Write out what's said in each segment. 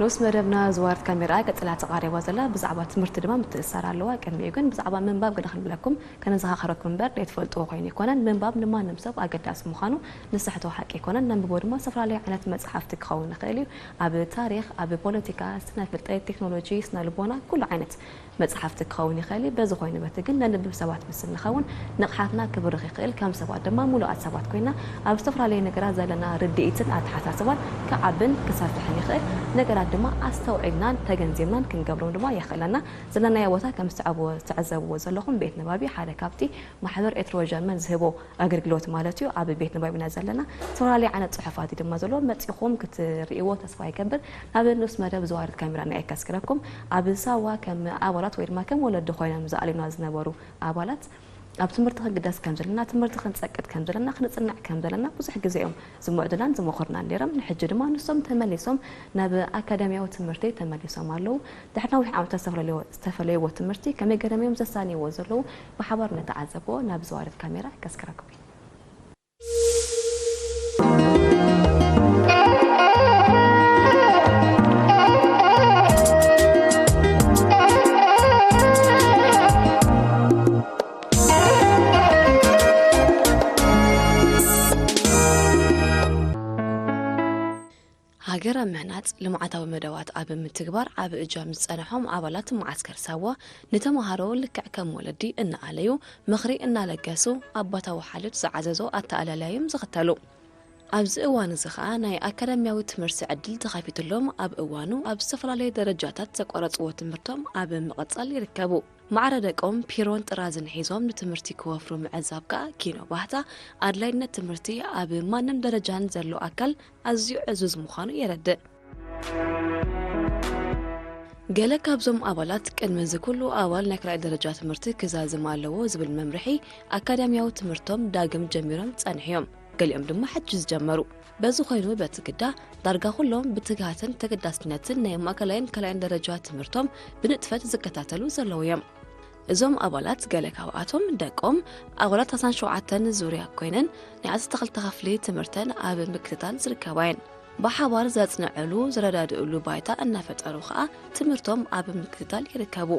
ንኡስ መደብና ዝዋርድ ካሜራ ቀጽላ ተቓሪባ ዘላ ብዛዕባ ትምህርቲ ድማ ምትእሳር ኣለዋ። ቅድሚኡ ግን ብዛዕባ ምንባብ ገለ ክንብለኩም ከነዘኻኽረኩም እምበር ዘይትፈልጥዎ ኮይኑ ኣይኮነን። ምንባብ ንማንም ሰብ ኣገዳሲ ምዃኑ ንስሕቶ ሓቂ ኣይኮነን። ነንብቦ ድማ ዝተፈላለየ ዓይነት መጽሓፍቲ ክኸውን ይኽእል እዩ። ኣብ ታሪኽ፣ ኣብ ፖለቲካ፣ ስነ ፍልጠት፣ ቴክኖሎጂ፣ ስነ ልቦና፣ ኩሉ ዓይነት መጽሓፍቲ ክኸውን ይኽእል እዩ። በዚ ኮይኑ በቲ ግን ነንብብ ሰባት ምስ እንኸውን ንቕሓትና ክብርኽ ይኽእል። ከም ሰባት ድማ ምሉኣት ሰባት ኮይና ኣብ ዝተፈላለዩ ነገራት ዘለና ርድኢትን ኣተሓሳስባን ክዓብን ክሰፍሕን ይኽእል። ነገራት ድማ ኣስተውዒልናን ተገንዚብናን ክንገብሮም ድማ የኽእለና። ዘለናዮ ቦታ ከም ዝተዓቦ ትዕዘብዎ ዘለኹም ቤት ንባቢ ሓደ ካብቲ ማሕበር ኤትሮ ጀርመን ዝህቦ ኣገልግሎት ማለት እዩ። ኣብ ቤት ንባብ ኢና ዘለና። ዝተፈላለዩ ዓይነት ጽሑፋት እዩ ድማ ዘሎ። መጺኹም ክትርእይዎ ተስፋ ይገብር። ናብ ንኡስ መደብ ዘዋርድ ካሜራ ናይ ከስክረኩም። ኣብ ሳዋ ከም ኣባላት ወይ ድማ ከም ወለዲ ኮይኖም ዝኣልዩና ዝነበሩ ኣባላት ኣብ ትምህርቲ ክንግደስ ከም ዘለና፣ ትምህርቲ ክንጸቅጥ ከም ዘለና፣ ክንጽናዕ ከም ዘለና ብዙሕ ግዜ እዮም ዝምዕዱናን ዝመኽሩናን ነይሮም። ንሕጂ ድማ ንሶም ተመሊሶም ናብ ኣካዳሚያዊ ትምህርቲ ተመሊሶም ኣለዉ። ድሕሪ ነዊሕ ዓመታት ዝተፈለለዎ- ዝተፈለይዎ ትምህርቲ ከመይ ገይሮም እዮም ዘሳንይዎ ዘለዉ ብሓባር ንተዓዘቦ። ናብ ዘዋርድ ካሜራ ከስክረኩም። ሃገር ኣብ ምህናጽ ልምዓታዊ መደባት ኣብ ምትግባር ዓቢ እጃም ዝጸንሖም ኣባላት መዓስከር ሳዋ ንተመሃሮ ልክዕ ከም ወለዲ እናኣለዩ ምኽሪ እናለገሱ ኣባታዊ ሓልዮት ዝዓዘዞ ኣተኣላልያ እዮም ዝኽተሉ። ኣብዚ እዋን እዚ ኸኣ ናይ ኣካዳሚያዊ ትምህርቲ ዕድል ተኸፊትሎም ኣብ እዋኑ ኣብ ዝተፈላለዩ ደረጃታት ዘቋረጽዎ ትምህርቶም ኣብ ምቕጻል ይርከቡ። ማዕረ ደቆም ፒሮን ጥራዝን ሒዞም ንትምህርቲ ክወፍሩ ምዕዛብ ከኣ ኪኖ ባህታ ኣድላይነት ትምህርቲ ኣብ ማንም ደረጃን ዘሎ ኣካል ኣዝዩ ዕዙዝ ምዃኑ የረድእ። ገለ ካብዞም ኣባላት ቅድሚ እዚ ኩሉ ኣባል ናይ ካልኣይ ደረጃ ትምህርቲ ክዛዝም ኣለዎ ዝብል መምርሒ ኣካዳሚያዊ ትምህርቶም ዳግም ጀሚሮም ጸኒሑ እዮም። ገሊኦም ድማ ሕጂ ዝጀመሩ። በዚ ኮይኑ በቲ ግዳ ዳርጋ ኩሎም ብትግሃትን ተገዳስነትን ናይ ማእከላይን ካልኣይን ደረጃ ትምህርቶም ብንጥፈት ዝከታተሉ ዘለዉ እዮም። እዞም ኣባላት ገለ ካብኣቶም ደቆም ኣባላት ኣስራን ሸውዓተን ዙርያ ኮይነን ናይ ዓሰርተ ክልተ ክፍሊ ትምህርተን ኣብ ምክትታል ዝርከባ እየን። ብሓባር ዘጽንዕሉ ዝረዳድእሉ ባይታ እናፈጠሩ ከኣ ትምህርቶም ኣብ ምክትታል ይርከቡ።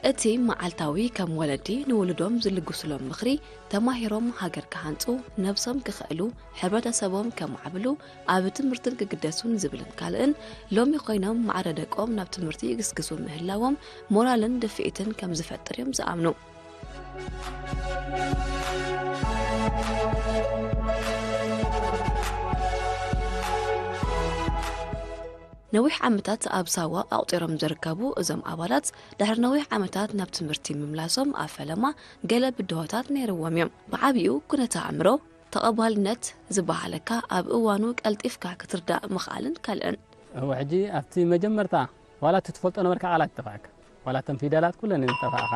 እቲ መዓልታዊ ከም ወለዲ ንውሉዶም ዝልግሱሎም ምኽሪ ተማሂሮም ሃገር ክሃንጹ፣ ነብሶም ክኽእሉ፣ ሕብረተሰቦም ከማዕብሉ፣ ኣብ ትምህርትን ክግደሱን ዝብልን ካልእን ሎሚ ኮይኖም ማዕረ ደቆም ናብ ትምህርቲ ይግስግሱ ምህላዎም ሞራልን ድፍኢትን ከም ዝፈጥር እዮም ዝኣምኑ። ነዊሕ ዓመታት ኣብ ሳዋ ኣቑጺሮም ዝርከቡ እዞም ኣባላት ድሕሪ ነዊሕ ዓመታት ናብ ትምህርቲ ምምላሶም ኣብ ፈለማ ገለ ብድሆታት ነይርዎም እዮም። ብዓቢኡ ኩነተ ኣእምሮ ተቐባልነት ዝበሃለካ ኣብ እዋኑ ቀልጢፍካ ክትርዳእ ምኽኣልን ካልእን። እወ፣ ሕጂ ኣብቲ መጀመርታ ዋላ እቲ ትፈልጦ ነበርካ ቃላት ይጠፋእካ። ዋላ እተን ፊደላት ኩለን ይጠፋእኻ።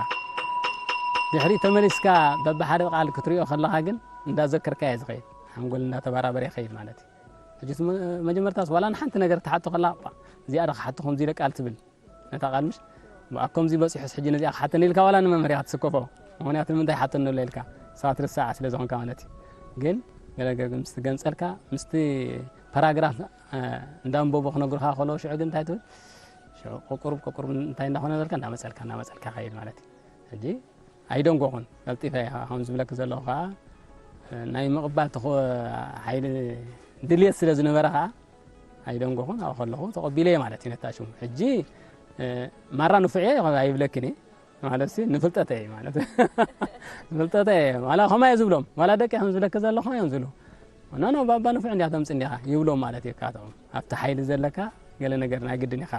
ድሕሪ ተመሊስካ በብሓደ ቃል ክትሪኦ ከለኻ ግን እንዳዘከርካ እየ ዝኸይድ። ሓንጎል እንዳተባራበረ ይኸይድ ማለት እዩ። ሕጂ እቲ መ- መጀመርታስ ዋላ ንሓንቲ ነገር ክትሓቶ ከላ፣ "እባ፣ እዚኣ ዶ ክሓቶ ከምዚ ኢለ ቃል?" ትብል ነታ ቃል ምሽ። "እባ፣ ከምዚ በፂሑስ ሕጂ ነዚኣ ክሓተኒ?" ኢልካ ዋላ ንመምህር ኢኻ ትስከፎ። ምኽንያቱ ንምንታይ ሓተኒ ኣሎ ኢልካ፣ ሰባት ርሳዓ ስለ ዝኾንካ ማለት እዩ። ግን ገለ ገለ ምስቲ ገንፀልካ፣ ምስቲ ፓራግራፍ፣ እ፣ እንዳንበቡ ክነግሩኻ ከለዉ፣ ሽዑ ግን እንታይ ትብል? ሽዑ ቁቁሩብ ቁቁሩብ እንታይ እንዳኾነ ዘልካ እንዳመፀልካ፣ እንዳመፀልካ ኸይድ ማለት እዩ። ሕጂ ኣይደንጎኹን፣ ቀልጢፈ እየ፣ ከም ዝብለኪ ዘለኹ ኸዓ፣ እ፣ ናይ ምቕባል ተኾ-፣ ሓይሊ ድልየት ስለ ዝነበረ ኸዓ ኣይደንጎኹን፣ ኣብኡ ከለኹ ተቐቢለ እየ ማለት እዩ ነታ ሽሙ። ሕጂ፣ እ፣ ማራ ንፉዕ እየ ኣይብለክን እየ። ማለት ሲ ንፍልጠተይ ማለት ንፍልጠተይ ዋላ ከማይ ዝብሎም ዋላ ደቂ ከም ዝብለክ ዘለኹ እዮም ዝብሉ። ኖ ኖ፣ ባባ ንፉዕ እንዲያ ተምጽእ እንዲኻ ይብሎም ማለት እዩ። ካብቶም ኣብቲ ሓይሊ ዘለካ ገለ ነገር ናይ ግድን ኢኻ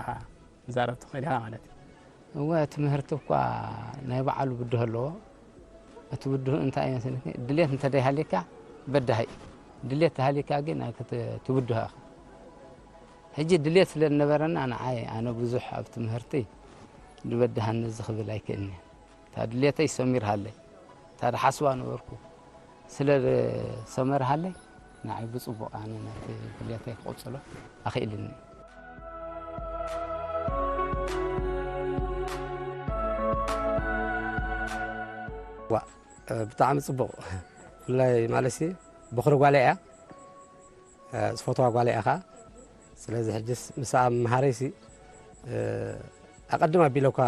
ዝዛረብ ትኽእል ኢኻ ማለት እዩ። እወ፣ ትምህርቲ እኳ ናይ ባዕሉ ብድሆ ኣለዎ። እቲ ብድሆ እንታይ እዩ መሰለኒ፣ ድሌት እንተደይሃልየካ በዳሂ እዩ። ድሌት ተሃልየካ ግን ኣይክት- ትብድሆ ኢኻ። ሕጂ ድሌት ስለ ዝነበረና ንዓይ ኣነ ብዙሕ ኣብ ትምህርቲ ዝበድሃኒ እዚ ክብል ኣይክእልኒ። እታ ድሌተይ ሰሚርሃለይ፣ እታ ድሓስባ ነበርኩ ስለ ዝሰመርሃለይ ንዓይ ብጽቡቕ ኣነ ነቲ ድሌተይ ክቕጽሎ ኣኽኢልኒ። ዋ፣ ብጣዕሚ ጽቡቕ። ብፍላይ ማለትሲ በኹሪ ጓለይ እያ። ዝፈትዋ ጓለይ እያ ኸኣ። ስለዚ ሕጅስ ምስኣ ምምሃረይሲ ኣቐድም ኣቢለ እኳ፣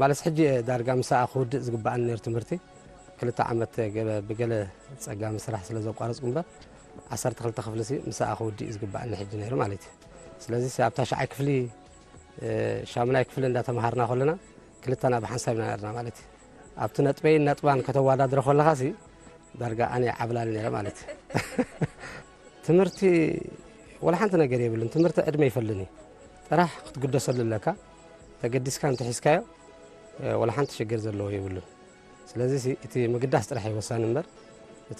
ማለት ሕጂ እየ ዳርጋ ምሳኣ ክውድእ ዝግባኣኒ ነይሩ ትምህርቲ። ክልተ ዓመት ገለ ብገለ ጸጋሚ ስራሕ ስለ ዘቋረጽኩ እምበር፣ ዓሰርተ ክልተ ክፍሊ ሲ ምሳኣ ክውድእ እዩ ዝግባኣኒ ሕጂ ነይሩ ማለት እዩ። ስለዚ ሲ ኣብታ ሻዓይ ክፍሊ፣ እ፣ ሻሙናይ ክፍሊ እንዳተምሃርና ከለና ክልተና ብሓንሳብ ኢና ነርና ማለት እዩ። ኣብቲ ነጥበይን ነጥባን ከተወዳድሮ ከለኻ ሲ ዳርጋ ኣነ ዓብላሊ ነይረ ማለት እዩ። ትምህርቲ ወላ ሓንቲ ነገር የብሉን። ትምህርቲ ዕድመ ይፈልን እዩ። ጥራሕ ክትግደሰሉ ኣለካ። ተገዲስካ እንተሒዝካዮ፣ እ፣ ወላ ሓንቲ ሽግር ዘለዎ የብሉን። ስለዚ ሲ እቲ ምግዳስ ጥራሕ እዩ ወሳኒ እምበር፣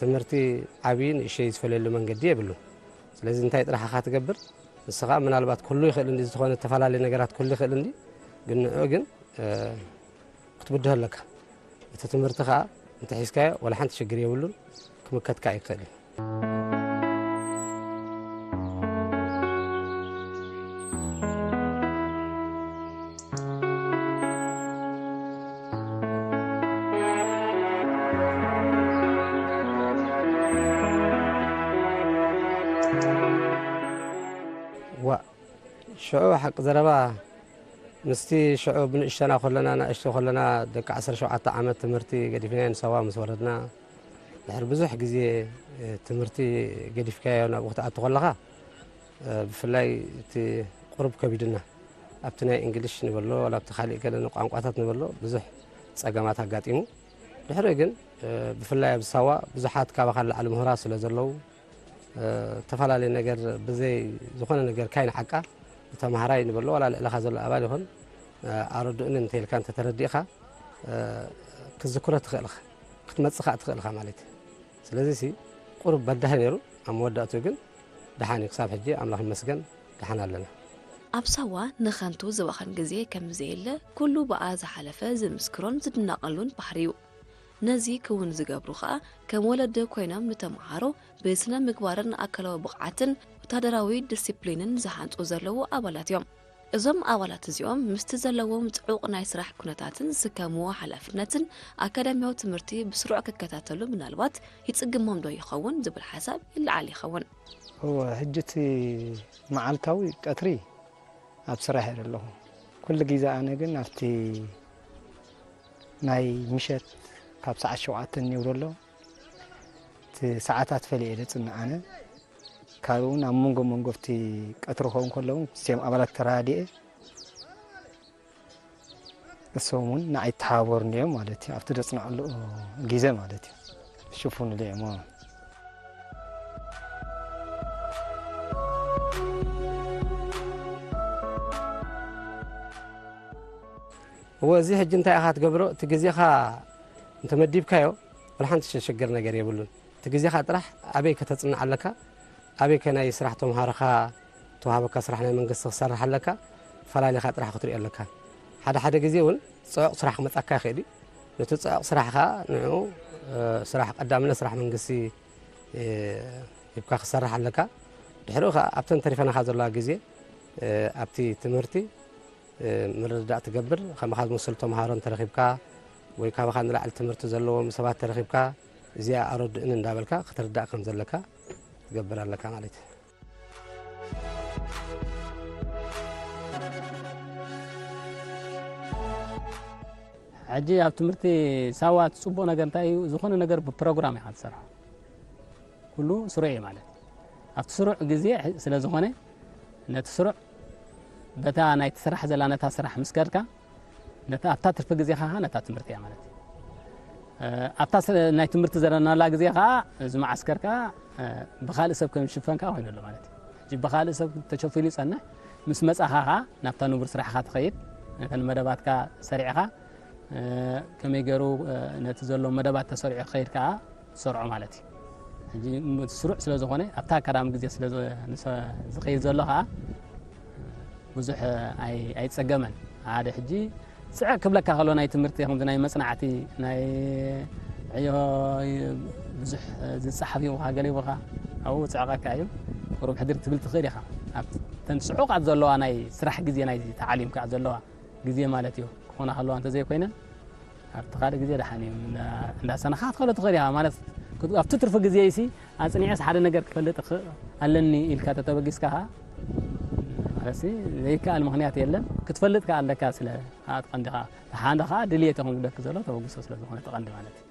ትምህርቲ ዓብዪ ንእሸይ ዝፈልየሉ መንገዲ የብሉን። ስለዚ እንታይ ጥራሕ ኢኻ ትገብር? ንስኻ ምናልባት ክህሉ ይኽእል እንዲ፣ ዝኾነ ዝተፈላለየ ነገራት ክህሉ ይኽእል እንዲ፣ ግን ንዕኡ ግን፣ እ፣ ክትብድሆ ኣለካ። እቲ ትምህርቲ ኸኣ እንተ ሒዝካዮ፣ ወላ ሓንቲ ሽግር የብሉን፣ ክምከትካ ይኽእል እዩ። ዋእ፣ ሽዑ ሓቂ ዘረባ፣ ምስቲ ሽዑ ብንእሽተና ከለና፣ ናእሽቱ ከለና፣ ደቂ ዓሰርተ ሸውዓተ ዓመት ትምህርቲ ገዲፍናዮ ንሳዋ ምስ ወረድና፣ ድሕሪ ብዙሕ ግዜ፣ እ፣ ትምህርቲ ገዲፍካዮ ናብኡ ክትኣቱ ከለኻ፣ እ፣ ብፍላይ እቲ ቁሩብ ከቢድና፣ ኣብቲ ናይ እንግሊሽ ንበሎ፣ ዋላ ኣብቲ ካሊእ ገለ ቋንቋታት ንበሎ፣ ብዙሕ ጸገማት ኣጋጢሙ። ድሕሪ ግን፣ እ፣ ብፍላይ ኣብ ሳዋ ብዙሓት ካባኻ ንላዕሊ ምሁራት ስለ ዘለዉ፣ እ፣ እተፈላለየ ነገር ብዘይ ዝኾነ ነገር ካይንዓቃ፣ ንተምሃራይ ንበሎ ዋላ ልዕለኻ ዘሎ ኣባል ይኹን፣ እ፣ ኣረድኡኒ እንተኢልካ እንተተረዲእኻ፣ እ፣ ክትዝክሮ ትኽእል ኢኻ፣ ክትመጽእ ከኣ ትኽእል ኢኻ ማለት እዩ። ስለዚ ሲ ቁሩብ በዳሂ ነይሩ፣ ኣብ መወዳእትኡ ግን ደሓን እዩ። ክሳብ ሕጂ ኣምላኽ ይመስገን ደሓን ኣለና። ኣብ ሳዋ ንኸንቱ ዝባኸን ግዜ ከም ዘየለ ኩሉ ብኣ ዝሓለፈ ዝምስክሮን ዝድነቐሉን ባሕሪ እዩ። ነዚ ክውን ዝገብሩ ኸኣ ከም ወለዲ ኮይኖም ንተምሃሮ ብስነ ምግባርን ኣካላዊ ብቕዓትን ወታደራዊ ዲሲፕሊንን ዝሃንጹ ዘለዉ ኣባላት እዮም። እዞም ኣባላት እዚኦም ምስቲ ዘለዎም ጽዑቕ ናይ ስራሕ ኩነታትን ዝስከምዎ ሓላፍነትን ኣካዳሚያዊ ትምህርቲ ብስሩዕ ክከታተሉ ምናልባት ይጽግሞም ዶ ይኸውን ዝብል ሓሳብ ይለዓል ይኸውን። እወ፣ ሕጂ እቲ መዓልታዊ ቀትሪ ኣብ ስራሕ እየ ዘለኹ። ኩሉ ግዜ ኣነ ግን ኣብቲ ናይ ምሸት ካብ ሰዓት ሸውዓተ እኒው ዘሎ እቲ ሰዓታት ፈልየ እየ ዘጽንዕ ኣነ። ካብኡ እውን ኣብ መንጎ መንጎ ኣብቲ ቀትሪ ክኸውን ከሎ እውን ምስቶም ኣባላት ተረዳዲኤ እሶም እውን ንዓይ ይተሓባበሩኒ እዮም ማለት እዩ። ኣብቲ ዘጽንዐሉ ግዜ ማለት እዩ። ሽፉንሉ እዮም። እወ፣ እዚ ሕጂ እንታይ ኢኻ ትገብሮ? እቲ ግዜኻ እንተመዲብካዮ፣ ወላ ሓንቲ ሸ-፣ ሽግር ነገር የብሉን። እቲ ግዜኻ ጥራሕ ኣበይ ከተጽንዕ ኣለካ፣ ኣበይ ከ ናይ ስራሕ ተምሃሮኻ፣ ተዋህበካ ስራሕ ናይ መንግስቲ ክሰርሕ ኣለካ፣ ፈላሊኻ ጥራሕ ክትሪኦ ኣለካ። ሓደ ሓደ ግዜ እውን ጽዑቕ ስራሕ ክመጻካ ይኽእል እዩ። ነቲ ጽዑቕ ስራሕ ኸኣ ንዕኡ፣ እ፣ ስራሕ ቀዳምነት ስራሕ መንግስቲ፣ እ፣ ሂብካ ክሰርሕ ኣለካ። ድሕሪኡ ኸኣ ኣብተን ተሪፈናኻ ዘለዋ ግዜ፣ እ፣ ኣብቲ ትምህርቲ፣ እ፣ ምርድዳእ ትገብር። ከማኻ ዝመስሉ ተምሃሮ እንተረኺብካ ወይ ካባኻ ንላዕሊ ትምህርቲ ዘለዎም ሰባት ተረኺብካ፣ እዚኣ ኣረድእኒ እንዳበልካ ክትርዳእ ከም ዘለካ ትገብር ኣለካ ማለት እዩ። ሕጂ ኣብ ትምህርቲ ሳዋ እቲ ጽቡቕ ነገር እንታይ እዩ? ዝኾነ ነገር ብፕሮግራም ኢኻ ትሰርሖ። ኩሉ ስሩዕ እዩ ማለት። ኣብቲ ስሩዕ ግዜ ሕ-፣ ስለ ዝኾነ፣ ነቲ ስሩዕ በታ ናይ ትስራሕ ዘላ ነታ ስራሕ ምስ ከድካ፣ ነታ፣ ኣብታ ትርፊ ግዜኻ ኸኣ ነታ ትምህርቲ እያ ማለት እዩ። እ፣ ኣብታ ስ-፣ ናይ ትምህርቲ ዘለናላ ግዜ ኸኣ፣ እዚ መዓስከር ከኣ፣ እ፣ ብኻልእ ሰብ ከም ዝሽፈን ከኣ ኮይኑ ኣሎ ማለት እዩ። ሕጂ ብኻልእ ሰብ ተሸፊኑ ይጸንሕ፣ ምስ መጻኻ ኸኣ ናብታ ንቡር ስራሕኻ ትኸይድ፣ ነተን መደባትካ ሰሪዕኻ፣ እ፣ ከመይ ገይሩ፣ እ፣ ነቲ ዘሎ መደባት ተሰሪዑ ክኸይድ ከኣ ዝሰርዖ ማለት እዩ። ሕጂ ም-፣ ስሩዕ ስለ ዝኾነ፣ ኣብታ ቀዳሚ ግዜ ስለ ዝ-፣ ንሰ-፣ ዝኸይድ ዘሎ ኸኣ ብዙሕ ኣይ-፣ ኣይጸገመን። ሓደ ሕጂ ጽዕቕ ክብለካ ከሎ ናይ ትምህርቲ፣ ከምዚ ናይ መጽናዕቲ፣ ናይ ዕዮ ብዙሕ ዝጸሓፍ ይብኻ፣ ገለ ይብኻ፣ ኣብኡ ጽዕቐካ እዩ። ቁሩብ ሕድር ትብል ትኽእል ኢኻ። ኣብተን ጽዑቓት ዘለዋ ናይ ስራሕ ግዜ ናይ ተዓሊምካ ዘለዋ ግዜ ማለት እዩ። ክኾና ከለዋ እንተዘይኮይነን፣ ኣብቲ ካልእ ግዜ ደሓን እዩ። እንዳ-፣ እንዳሰነኻ ክትኸዶ ትኽእል ኢኻ። ማለት፣ ክት-፣ ኣብቲ ትርፊ ግዜይሲ ኣጽኒዐስ ሓደ ነገር ክፈልጥ እኽ-፣ ኣለኒ ኢልካ ተተበጊስካ ኸኣ፣ እሲ ዘይከኣል ምኽንያት የለን። ክትፈልጥ ከኣ ኣለካ። ስለ ኣት ቀንዲ ኸኣ፣ ሓደ ኸኣ ድልየት ይኹን ዝብለኪ ዘሎ ተበግሶ ስለ ዝኾነ እቲ ቀንዲ ማለት እዩ።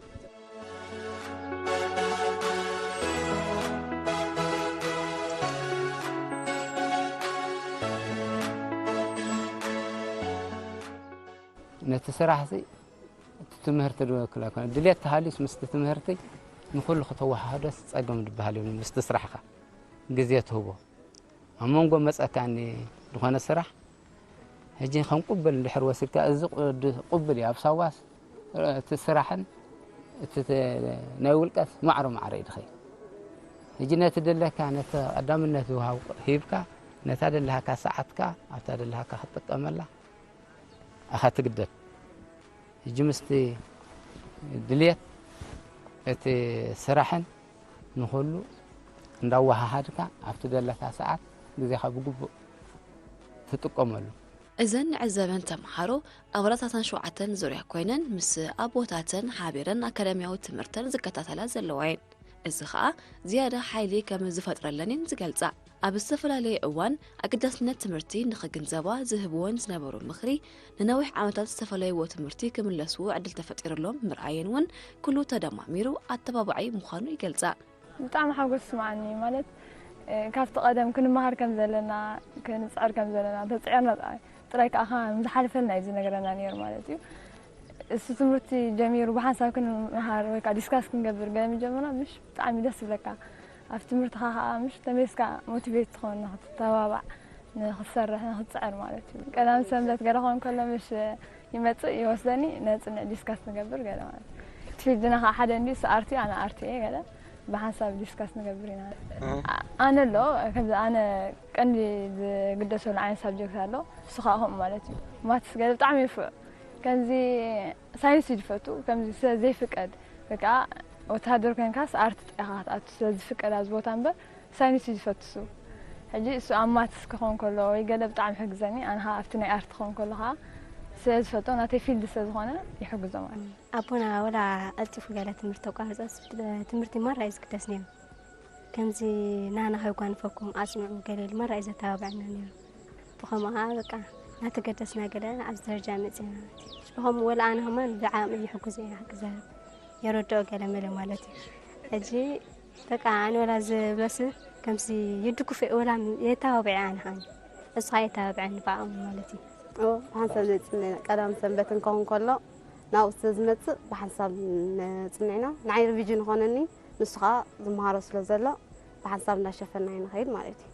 ነቲ ስራሕ ሲ እቲ ትምህርቲ ድወክል ኣይኮነ ድልየት ተሃልዩስ ምስቲ ትምህርቲ ንኩሉ ከተወሃህዶስ ጸገም ዝበሃል የብሉን። ምስቲ ስራሕካ ግዜ ትህቦ ኣብ መንጎ መጸካኒ ዝኾነ ስራሕ ሕጂ ከም ቁብል እንድሕር ወሲድካ እዚ ቅድ- ቁብል እዩ ኣብ ሳዋስ እቲ ስራሕን እቲ ተ- ናይ ውልቀት ማዕሮ ማዕረ እዩ ድኸይ ሕጂ ነቲ ደለካ ነቲ ቀዳምነት ዝውሃብ ሂብካ ነታ ደለሃካ ሰዓትካ ኣብታ ደለሃካ ክትጥቀመላ ኣኻ ትግደድ። ሕጂ ምስቲ ድልየት እቲ ስራሕን ንኹሉ እንዳወሃሃድካ ኣብቲ ደለካ ሰዓት ግዜኻ ብግቡእ ትጥቀመሉ። እዘን ንዕዘበን ተምሃሮ ኣባላታተን ሸውዓተን ዙርያ ኮይነን ምስ ኣቦታተን ሓቢረን ኣካዳሚያዊ ትምህርተን ዝከታተላ ዘለዋ እየን። እዚ ኸኣ ዝያዳ ሓይሊ ከም ዝፈጥረለን እየን ዝገልጻ። ኣብ ዝተፈላለየ እዋን ኣገዳስነት ትምህርቲ ንኽግንዘባ ዝህብወን ዝነበሩ ምኽሪ ንነዊሕ ዓመታት ዝተፈለይዎ ትምህርቲ ክምለስዎ ዕድል ተፈጢሩሎም ምርኣየን እውን ኩሉ ተደማሚሩ ኣተባባዒ ምዃኑ ይገልጻ። ብጣዕሚ ሓጎስ ይስምዓኒ ማለት ካብቲ ቀደም ክንመሃር ከም ዘለና ክንፅዕር ከም ዘለና ተፅዒርና ጥራይ ከዓ ከም ዝሓልፈልና እዩ ዝነግረና ነይሩ ማለት እዩ። እሱ ትምህርቲ ጀሚሩ ብሓንሳብ ክንመሃር ወይ ከዓ ዲስካስ ክንገብር ገለ ምጀመርና ምሽ ብጣዕሚ ደስ ዝብለካ ኣብ ትምህርትኻ ከዓ ምሽ ተመልስካ ሞቲቬት ትኸውን ንክትተባባዕ ንክትሰርሕ ንክትፅዕር ማለት እዩ። ቀዳም ሰንበት ገለ ክኸውን ከሎ ምሽ ይመፅእ ይወስደኒ ነፅንዕ ዲስካስ ንገብር ገለ ማለት እቲ ፊልድና ከዓ ሓደ እንዲ ኣርቲ ኣነ ኣርቲ እየ ገለ ብሓንሳብ ዲስካስ ንገብር ኢና። ኣነ ኣሎ ከምዚ ኣነ ቀንዲ ዝግደሰሉ ዓይነት ሳብጀክት ኣሎ እሱ ከዓ ከምኡ ማለት እዩ። ማትስ ገለ ብጣዕሚ ይፍዕ ከምዚ ሳይንስ እዩ ዝፈቱ ከምዚ ስለ ዘይፍቀድ ወይ ከዓ ወተሃደር ኮይንካስ ኣርቲ ጥራሕ ኢኻ ክትኣቱ ስለ ዝፍቀድ ኣብዚ ቦታ እምበር ሳይንስ እዩ ዝፈትሱ ሕጂ እሱ ኣብ ማትስ ክኸውን ከሎ ወይ ገለ ብጣዕሚ ይሕግዘኒ ኣነ ከዓ ኣብቲ ናይ ኣርት ክኸውን ከሎ ከዓ ስለ ዝፈልጦ ናተይ ፊልድ ስለ ዝኾነ ይሕግዞ ማለት እዩ ኣቦና ወላ ቀልጢፉ ገለ ትምህርቲ ተቋርፀስ ትምህርቲ ማራ እዩ ዝግደስ ነይሩ ከምዚ ናና ከይጓንፈኩም ኣፅንዑ ገለ ኢሉ ማራ እዩ ዘተባብዐና ነይሩ ብኸምኡ ከዓ በቃ ናተገደስና ገለ ኣብዚ ደረጃ መፅና ብኸምኡ ወላ ኣነ ከማን ብዓቕሚ ይሕግዞ እየ ክዛረብ የረድኦ ገለ መለ ማለት እዩ ሕጂ በቃ ኣነ ወላ ዝብለሲ ከምዚ ይድግፎ እየ ወላ የተባብዐ ኣነ ከዓኒ እሱ ከዓ የተባብዐኒ ብዓቕሚ ማለት እዩ። እዎ ብሓንሳብ ነፅና ኢና ቀዳም ሰንበት እንከውን ከሎ ናብኡ ስለ ዝመፅእ ብሓንሳብ ነፅና ኢና ንዓይ ሪቪዥን ይኾነኒ ንሱ ከዓ ዝመሃሮ ስለ ዘሎ ብሓንሳብ እንዳሸፈና እዩ ንኸይድ ማለት እዩ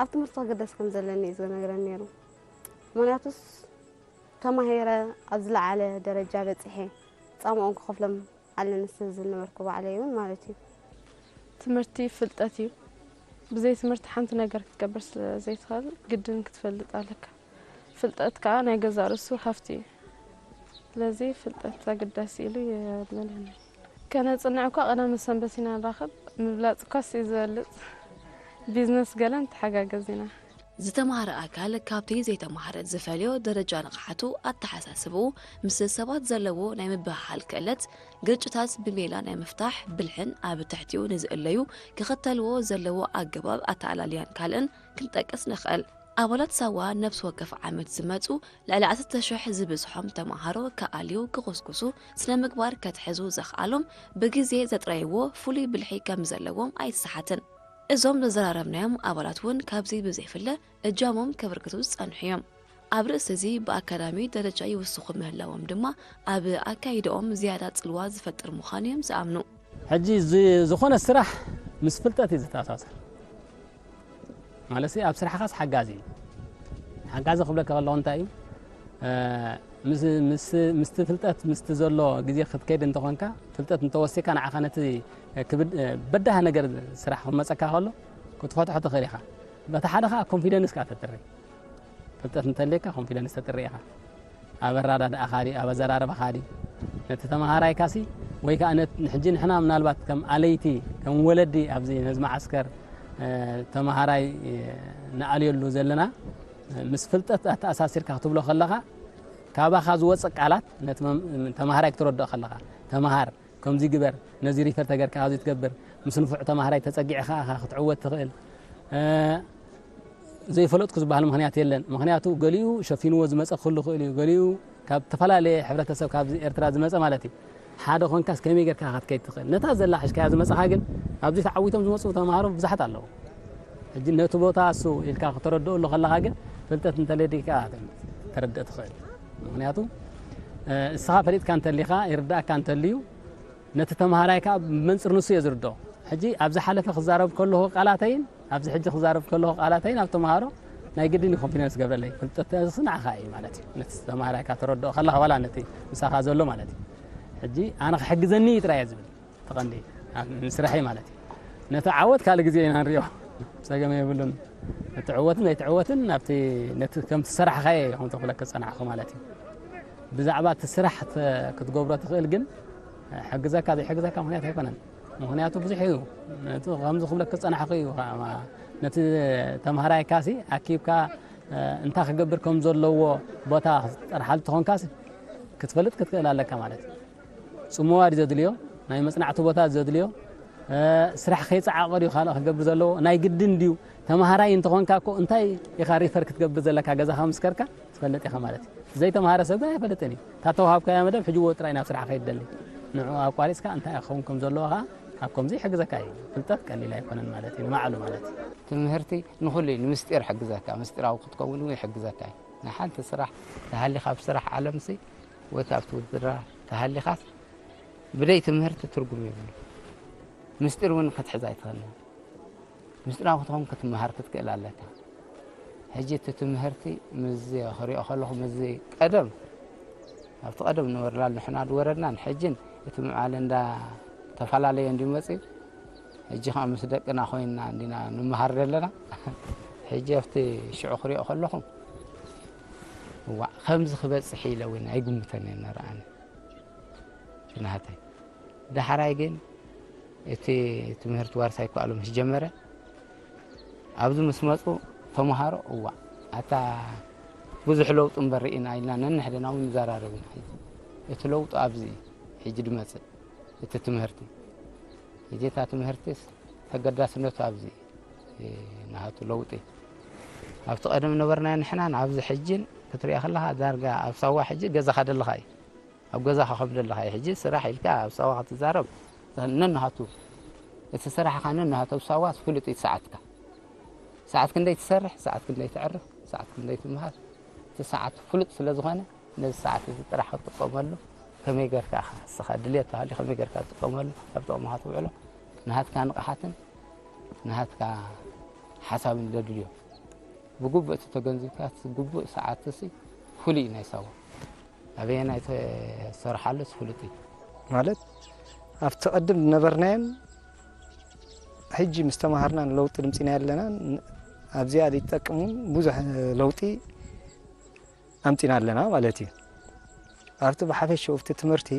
ኣብ ትምህርቲ ክግደስ ከም ዘለኒ እዩ ዝነግረኒ ነይሩ ምክንያቱስ ተማሂረ ኣብ ዝለዓለ ደረጃ በፂሐ ፃምኦም ክኸፍሎም ኣለኒ ስለ ዝነበርኩ ባዕለይ እውን ማለት እዩ። ትምህርቲ ፍልጠት እዩ። ብዘይ ትምህርቲ ሓንቲ ነገር ክትገብር ስለ ዘይትኽእል ግድን ክትፈልጥ ኣለካ። ፍልጠት ከዓ ናይ ገዛእ ርእሱ ሃፍቲ እዩ። ስለዚ ፍልጠት ኣገዳሲ ኢሉ የብለኒ። ከነፅንዕ እኳ ቀዳመ ሰንበት ኢና ንራኸብ። ምብላፅ እኳስ እዩ ዝበልፅ። ቢዝነስ ገለ ንተሓጋገዝ ኢና። ዝተምሃረ ኣካል ካብቲ ዘይተምሃረ ዝፈልዮ ደረጃ ንቕሓቱ፣ ኣተሓሳስብኡ፣ ምስ ሰባት ዘለዎ ናይ ምብህሃል ክእለት፣ ግርጭታት ብሜላ ናይ ምፍታሕ ብልሕን ኣብ ትሕቲኡ ንዝእለዩ ክኽተልዎ ዘለዎ ኣገባብ ኣተኣላልያን ካልእን ክንጠቅስ ንኽእል። ኣባላት ሳዋ ነብሲ ወከፍ ዓመት ዝመጹ ልዕሊ ዓሰርተ ሽሕ ዝብዝሖም ተምሃሮ ክኣልዩ ክኹስኩሱ ስነ ምግባር ከትሕዙ ዘኽኣሎም ብግዜ ዘጥረይዎ ፍሉይ ብልሒ ከም ዘለዎም ኣይስሓትን። እዞም ዘዘራረብናዮም ኣባላት እውን ካብዚ ብዘይፍለ እጃሞም ከበርክቱ ዝጸንሑ እዮም። ኣብ ርእሲ እዚ ብኣካዳሚ ደረጃ ይውስኹ ምህላዎም ድማ ኣብ ኣካይዳኦም ዝያዳ ጽልዋ ዝፈጥር ምዃኑ እዮም ዝኣምኑ። ሕጂ ዝኾነ ስራሕ ምስ ፍልጠት እዩ ዝተኣሳሰር። ማለት ኣብ ስራሕኻስ ሓጋዚ እዩ። ሓጋዚ ክብለካ ከለኹ እንታይ እዩ ምስቲ ፍልጠት ምስቲ ዘሎ ግዜ ክትከይድ እንተኾንካ ፍልጠት እንተወሲካ ንዓኻ ነቲ በዳህ ነገር ስራሕ ክመፀካ ከሎ ክትፈትሖ ትኽእል ኢኻ። በቲ ሓደ ከዓ ኮንፊደንስ ከዓ ተጥሪ ፍልጠት እንተለካ ኮንፊደንስ ተጥሪ ኢኻ። ኣብ ኣረዳድኣኻ ድዩ ኣብ ኣዘራርባኻ ድዩ ነቲ ተምሃራይካሲ ወይ ከዓ ሕጂ ንሕና ምናልባት ከም ኣለይቲ ከም ወለዲ ኣብዚ ነዚ መዓስከር ተምሃራይ ንኣልየሉ ዘለና ምስ ፍልጠት ኣተኣሳሲርካ ክትብሎ ከለኻ ካባኻ ዝወፅእ ቃላት ነቲ ተምሃራይ ክትረድኦ ከለኻ ተምሃር ከምዚ ግበር ነዚ ሪፈር ተገርካ ኣብዚ ትገብር ምስ ንፉዕ ተምሃራይ ተፀጊዕኻ ኢኻ ክትዕወት ትኽእል ዘይፈለጥኩ ዝበሃል ምኽንያት የለን። ምኽንያቱ ገሊኡ ሸፊንዎ ዝመጸ ክህሉ ይኽእል እዩ። ገሊኡ ካብ ዝተፈላለየ ሕብረተሰብ፣ ካብዚ ኤርትራ ዝመጸ ማለት እዩ። ሓደ ኾንካስ ከመይ ጌርካ ክትከይድ ትኽእል? ነታ ዘላ ሒዝካያ ዝመጻኻ ግን ኣብዚ ተዓዊቶም ዝመጹ ተምሃሮ ብዙሓት ኣለዉ። ሕጂ ነቲ ቦታ እሱ ኢልካ ክተረድኦ ኣሎ ከለኻ ግን ፍልጠት እንተለዲካ ተረድእ ትኽእል። ምኽንያቱ እ፣ እስኻ ፈሊጥካ እንተሊኻ ይርዳእካ እንተልዩ ነቲ ተምሃራይ ከዓ ብመንፅር ንሱ እየ ዝርድኦ። ሕጂ ኣብ ዝሓለፈ ክዛረብ ከለኹ ቃላተይን ኣብዚ ሕጂ ክዛረብ ከለኹ ቃላተይን ኣብ ተምሃሮ ናይ ግድን እዩ ኮንፊደንስ ገብረለይ። ፍልጠት እዚ ንዓኻ እዩ ማለት እዩ። ነቲ ተምሃራይካ ተረድኦ ከለኻ ዋላ ነቲ ምሳኻ ዘሎ ማለት እዩ። ሕጂ ኣነ ክሕግዘኒ እዩ ጥራይ እየ ዝብል። ተቐንዲ ኣብ ስራሐይ ማለት እዩ። ነቲ ዓወት ካልእ ግዜ ኢና ንሪኦ። ጸገም የብሉን። ነቲ ዕወትን ዘይትዕወትን ኣብቲ ነቲ ከምቲ ዝሰራሕኻዮ ኢኹም ተኽብለካ ዝጸናሕኹ ማለት እዩ። ብዛዕባ እቲ ስራሕ ተ-፣ ክትገብሮ ትኽእል ግን ሕግዘካ ዘይሕግዘካ ምኽንያት ኣይኮነን። ምኽንያቱ ብዙሕ እዩ። ነቲ ከምዚ ክብለካ ዝጸናሕኹ እዩ። ነቲ ተምሃራይካሲ ኣኪብካ እንታይ ክገብር ከም ዘለዎ ቦታ ጠርሓሉ ተኾንካስ ክትፈልጥ ክትክእል ኣለካ ማለት እዩ። ጽምዋ ድዩ ዘድልዮ፣ ናይ መጽናዕቲ ቦታ ዘድልዮ፣ እ፣ ስራሕ ከይጸዓቐ ድዩ ካልእ ክገብር ዘለዎ፣ ናይ ግድን ድዩ? ተምሃራይ እንተኾንካ እኮ እንታይ ኢኻ ሪፈር ክትገብር ዘለካ ገዛኻ ምስ ከድካ ትፈልጥ ኢኻ ማለት እዩ። ዘይተምሃረ ሰብ ግን ኣይፈልጥን እዩ። እታ ተዋሃብካያ መደብ ሕጂ ወ ጥራይ ናብ ስራሕ ከይደሊ። ንዕኡ ኣቋሪጽካ እንታይ ክኸውን ከም ዘለዎ ኸኣ ኣብ ከምዚ ይሕግዘካ እዩ። ፍልጠት ቀሊል ኣይኮነን ማለት እዩ፣ ንባዕሉ ማለት እዩ። ትምህርቲ ንኹሉ እዩ፣ ንምስጢር ይሕግዘካ፣ ምስጢራዊ ክትከውን እውን ይሕግዘካ እዩ። ንሓንቲ ስራሕ ተሃሊኻ ኣብ ስራሕ ዓለምሲ ወይ ኣብቲ ውድድራ ተሃሊኻስ ብደይ ትምህርቲ ትርጉም የብሉ። ምስጢር እውን ክትሕዝ ኣይትኽእልን። ምስጢራዊ ክትኸውን ክትመሃር ክትክእል ኣለካ። ሕጂ እቲ ትምህርቲ ምስዚ ክሪኦ ከለኹ ምስዚ ቀደም ኣብቲ ቀደም ነበርና ንሕና ዝወረድናን ሕጅን እቲ ምዕባለ እንዳ ተፈላለየ እንዲ መፅዩ። ሕጂ ከዓ ምስ ደቅና ኮይንና እንዲና ንምሃር ዘለና። ሕጂ ኣብቲ ሽዑ ክሪኦ ከለኹ እዋ ከምዚ ክበፅሕ ኢለ እውን ኣይግምተን እየ ነረኣኒ። ናሃተይ ዳሕራይ ግን እቲ ትምህርቲ ዋርሳይ ክኣሉ ምስ ጀመረ ኣብዚ ምስ መፁ ተምሃሮ እዋ ኣታ ብዙሕ ለውጢ እምበር ርኢና ኢልና ነንሕድና እውን ንዘራረብ ኢና። ሕጂ እቲ ለውጢ ኣብዚ እዩ። ሕጂ ድመፅእ እቲ ትምህርቲ ሕጂ እታ ትምህርቲስ ተገዳስነቱ ኣብዚ እዩ። ናሃቱ ለውጢ ኣብቲ ቀደም ነበርናዮ ንሕናን ኣብዚ ሕጂን ክትሪኣ ከለኻ ዳርጋ ኣብ ሳዋ ሕጂ ገዛኻ ደለኻ እዩ። ኣብ ገዛኻ ከም ዘለኻ እዩ። ሕጂ ስራሕ ኢልካ ኣብ ሳዋ ክትዛረብ ነንሃቱ እቲ ስራሕኻ ነንሃቱ ኣብ ሳዋ ፍሉጥ እዩ ሰዓትካ። ሰዓት ክንደይ ትሰርሕ፣ ሰዓት ክንደይ ተዕርፍ፣ ሰዓት ክንደይ ትምሃር፣ እቲ ሰዓት ፍሉጥ ስለ ዝኾነ ነዚ ሰዓት እዚ ጥራሕ ክትጥቀመሉ ከመይ ጌርካ ኢኻ እስኻ ድልየት ተሃልዩ ከመይ ጌርካ ትጥቀመሉ ኣብ ጥቕምኻ ትውዕሎ ናሃትካ ንቕሓትን ናሃትካ ሓሳብን ዘድልዮ ብግቡእ እቲ ተገንዚብካ እቲ ግቡእ ሰዓት እዚ ፍሉይ እዩ ናይ ሳዋ ኣበየናይ ተሰርሓሉስ ፍሉጥ እዩ። ማለት ኣብቲ ቅድም ዝነበርናዮን ሕጂ ምስ ተማሃርና ንለውጢ ድምፂና ኣለና ኣብዚኣ ዝጠቅም እውን ብዙሕ ለውጢ ኣምፂና ኣለና ማለት እዩ። ኣብቲ ብሓፈሽኡ ኣብቲ ትምህርቲ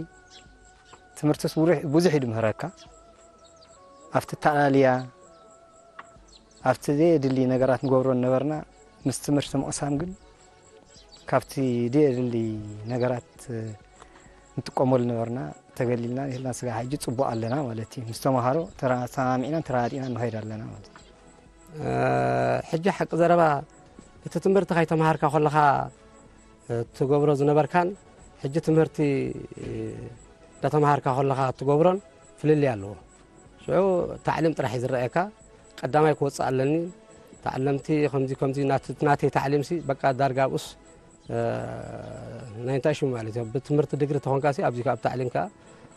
ትምህርትስ ብዙሕ ብዙሕ እዩ ድምህረካ ኣብቲ ኣተኣላልያ ኣብቲ ዘየድሊ ነገራት ንገብሮ ነበርና ምስ ትምህርቲ ምቕሳም ግን ካብቲ ዘየድሊ ነገራት ንጥቀመሉ ነበርና ተገሊልና ንህልና ስጋ ሕጂ ፅቡቅ ኣለና ማለት እዩ ምስ ተምሃሮ ተሰማሚዕናን ተረዳዲእና ንኸይድ ኣለና ማለት እዩ። ሕጂ ሓቂ ዘረባ እቲ ትምህርቲ ከይተምሃርካ ከለኻ ትገብሮ ዝነበርካን ሕጂ ትምህርቲ እንዳተምሃርካ ከለኻ ትገብሮን ፍልልይ ኣለዎ። ሽዑ ታዕሊም ጥራሕ እዩ ዝረኣየካ። ቀዳማይ ክወፅእ ኣለኒ፣ ተዓለምቲ ከምዚ ከምዚ ናተይ ታዕሊምሲ በቃ ዳርጋ ኣብኡስ ናይ እንታይ ሽሙ ማለት እዩ ብትምህርቲ ድግሪ ተኾንካሲ ኣብዚ ኣብ ታዕሊም ከዓ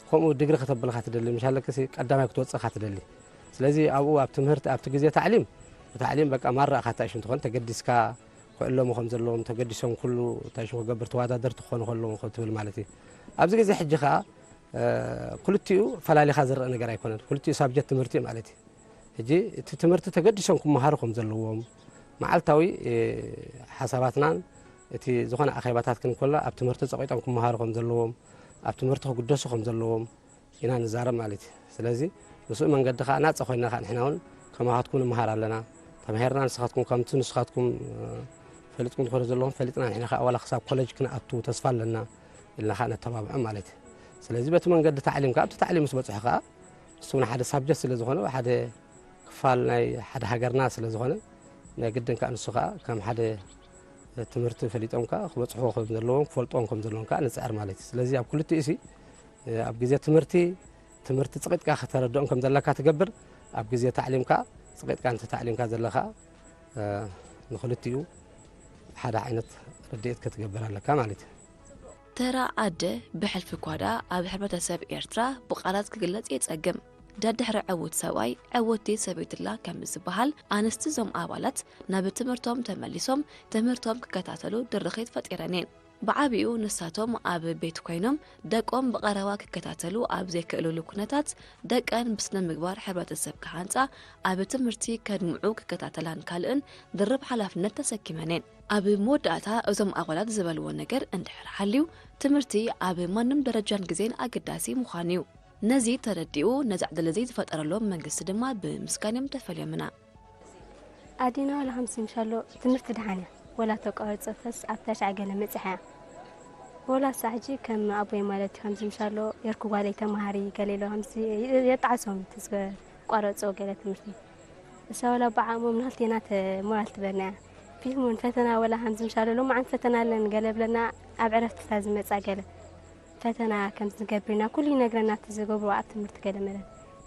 ከምኡ ድግሪ ከተብልካ ትደሊ ምሻለክሲ ቀዳማይ ክትወፅእካ ትደሊ። ስለዚ ኣብኡ ኣብ ትምህርቲ ኣብቲ ግዜ ታዕሊም ብታዕሊም በቃ ማራ ኢኻ እንታይ ሽም ትኾን ተገዲስካ ክዕለሙ ከም ዘለዎም ተገዲሶም ኩሉ እንታይ ሽም ክገብር ተወዳደርቲ ክኾኑ ከለዎም ክትብል ማለት እዩ። ኣብዚ ግዜ ሕጂ ከዓ ክልቲኡ ፈላሊኻ ዝረአ ነገር ኣይኮነን። ክልቲኡ ሳብጀክት ትምህርቲ እዩ ማለት እዩ። ሕጂ እቲ ትምህርቲ ተገዲሶም ክመሃሩ ከም ዘለዎም መዓልታዊ ሓሳባትናን እቲ ዝኾነ ኣኼባታት ክንኮላ ኣብ ትምህርቲ ፀቂጦም ክመሃሩ ከም ዘለዎም ኣብ ትምህርቲ ክግደሱ ከም ዘለዎም ኢና ንዛረብ ማለት እዩ። ስለዚ ምስኡ መንገዲ ከዓ ናፀ ኮይና ከዓ ንሕና እውን ከማኻትኩም ንምሃር ኣለና ተማሂርና ንስኻትኩም ከምቲ ንስኻትኩም ፈሊጥኩም ትኾኑ ዘለኹም ፈሊጥና ንሕና ከዓ ዋላ ክሳብ ኮለጅ ክንኣቱ ተስፋ ኣለና ኢልና ከዓ ነተባብዖም ማለት እዩ። ስለዚ በቲ መንገዲ ታዕሊም ከዓ ኣብቲ ታዕሊም ምስ በፅሑ ከዓ ንሱ እውን ሓደ ሳብጀክት ስለ ዝኾነ ሓደ ክፋል ናይ ሓደ ሃገርና ስለ ዝኾነ ናይ ግድን ከዓ ንሱ ከዓ ከም ሓደ ትምህርቲ ፈሊጦም ከዓ ክበፅሕዎ ከም ዘለዎም ክፈልጦም ከም ዘለዎም ከዓ ንፅዕር ማለት እዩ። ስለዚ ኣብ ክልቲኡ ሲ ኣብ ግዜ ትምህርቲ ትምህርቲ ፅቂጥካ ከተረድኦም ከም ዘለካ ትገብር፣ ኣብ ግዜ ታዕሊም ከዓ ፅቂጥካ እንተ ታዕሊምካ ዘለካ ንክልቲኡ ሓደ ዓይነት ርድኢት ክትገብር ኣለካ ማለት እዩ። ተራ ኣደ ብሕልፊ እኳ ደኣ ኣብ ሕብረተሰብ ኤርትራ ብቓላት ክግለጽ የጸግም። ደድሕሪ ዕዉት ሰብኣይ ዕውቲ ሰበይትላ ከም ዝበሃል፣ ኣንስቲ እዞም ኣባላት ናብ ትምህርቶም ተመሊሶም ትምህርቶም ክከታተሉ ድርኺት ፈጢረን እየን። ብዓቢኡ ንሳቶም ኣብ ቤት ኮይኖም ደቆም ብቐረባ ክከታተሉ ኣብ ዘይክእልሉ ኩነታት፣ ደቀን ብስነ ምግባር ሕብረተሰብ ክሃንጻ፣ ኣብ ትምህርቲ ከድምዑ ክከታተላን ካልእን ድርብ ሓላፍነት ተሰኪመን እየን። ኣብ መወዳእታ እዞም ኣባላት ዝበልዎ ነገር እንድሕር ሓልዩ፣ ትምህርቲ ኣብ ማንም ደረጃን ግዜን ኣገዳሲ ምዃኑ እዩ። ነዚ ተረዲኡ ነዚ ዕድል እዚ ዝፈጠረሎም መንግስቲ ድማ ብምስጋን እዮም ተፈልዮምና። ኣዴና ዋላ ከምዚ ምሻሎ ትምህርቲ ደሓን እያ፣ ወላ ተቋርጾ ፈስ ኣብ ተሽዓ ገለ መጽሓ እያ። ወላ እሳ ሕጂ ከም ኣቦይ ማለት እዩ፣ ከምዚ ምሻሎ የርኩ ጓለይ ተማሃሪ ገለ ኢሎ ከምዚ የጣዕሶም ተቋረጾ ገለ ትምህርቲ። እሳ ወላ ብዓቕሞም ናልቴና ተ ሞራል ትበና እያ። ፊልሙን ፈተና ወላ ከምዚ ምሻሎ ሎማዓንቲ ፈተና ኣለን ገለ ብለና ኣብ ዕረፍትታ ዝመጻ ገለ ፈተና ከምዚ ንገብር ኢና ኩሉ ይነግረና እቲ ዝገብርዎ ኣብ ትምህርቲ ገለ መለ።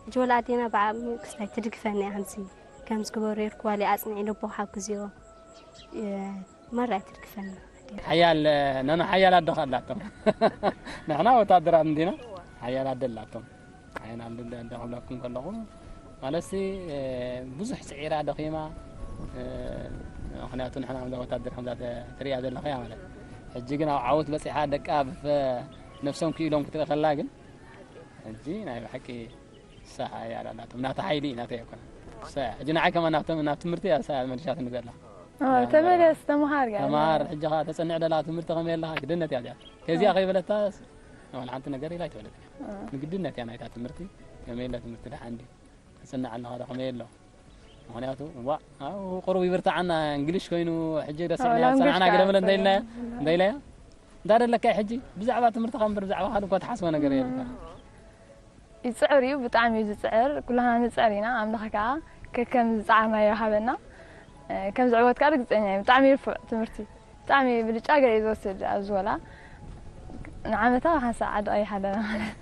ሕጂ ወላ ኣዴና ብዓቕሚ ክስታይ ትድግፈና እያ ከምዚ ከምዚ ግበሩ የርኩ ጓለይ ኣጽንዒ ልቦ ሓግዝዮ። ማራ እያ ትድግፈና። ሓያል ነኖ ሓያል ኣዶ ኣላቶም። ንሕና ወታደራት እንዲና ሓያል ኣደ ኣላቶም። ሓያል ኣደ ኣደ ክብለኩም ከለኹ ማለትሲ ብዙሕ ፅዒራ ደኺማ። ምክንያቱ ንሕና ከምዛ ወታደር ከምዛ ትሪእያ ዘለኽያ ማለት ሕጂ ግን ኣብ ዓወት በፂሓ ደቃ ብፈ ነብሶም ክኢሎም ክትርኢ ከላ ግን ሕጂ ናይ ብሓቂ ንሳ ሓያል ኣላቶም ናታ ሓይሊ እዩ ናተይ ኣይኮነን። ንሳ እያ ሕጂ ንዓይ ከማን ናብቶም ናብ ትምህርቲ እያ ንሳ እያ መሊሻትኒ ዘላ። ኣዎ፣ ተመለስ ተምሃር ጋር ተምሃር ሕጂ ኸዓ ተፀንዕ ደላ ትምህርቲ ከመይ ኣለኻ ግድነት እያ እዚኣ ከዚኣ ከይበለታስ ዋላ ሓንቲ ነገር ኢላ ኣይትበለትን እያ። ንግድነት እያ ናይታ ትምህርቲ ከመይ ኣለ ትምህርቲ ደሓን ድዩ ትፅንዕ ኣለኻ ዶ ከመይ ኣሎ ምክንያቱ ዋ ኣብኡ ቁሩብ ይብርትዓና እንግሊሽ ኮይኑ ሕጂ ደስ ኣዎ፣ ኢልና language ዝፀናዕና ገለ ካ መለ እንተኢልናያ እንተኢላያ እንታይ ደለካ ሕጂ ብዛዕባ ትምህርትኻ እምበር ብዛዕባ ካልእ እኳ ትሓስቦ ነገር የብልካ። ይፅዕር እዩ፣ ብጣዕሚ እዩ ዝፅዕር። ኩላህና ንፅዕር ኢና፣ ኣምላኽ ከዓ ከከም ዝፀዓርናዮ ይሃበና። ከም ዝዕወት ከዓ ርግፀኛ እየ። ብጣዕሚ እዩ ርፉዕ ትምህርቲ፣ ብጣዕሚ ብልጫ ገለ እዩ ዝወስድ ኣብዚ ወላ ንዓመታ ሓንሳእ ዓዲ ቀይሕ ኣለና ማለት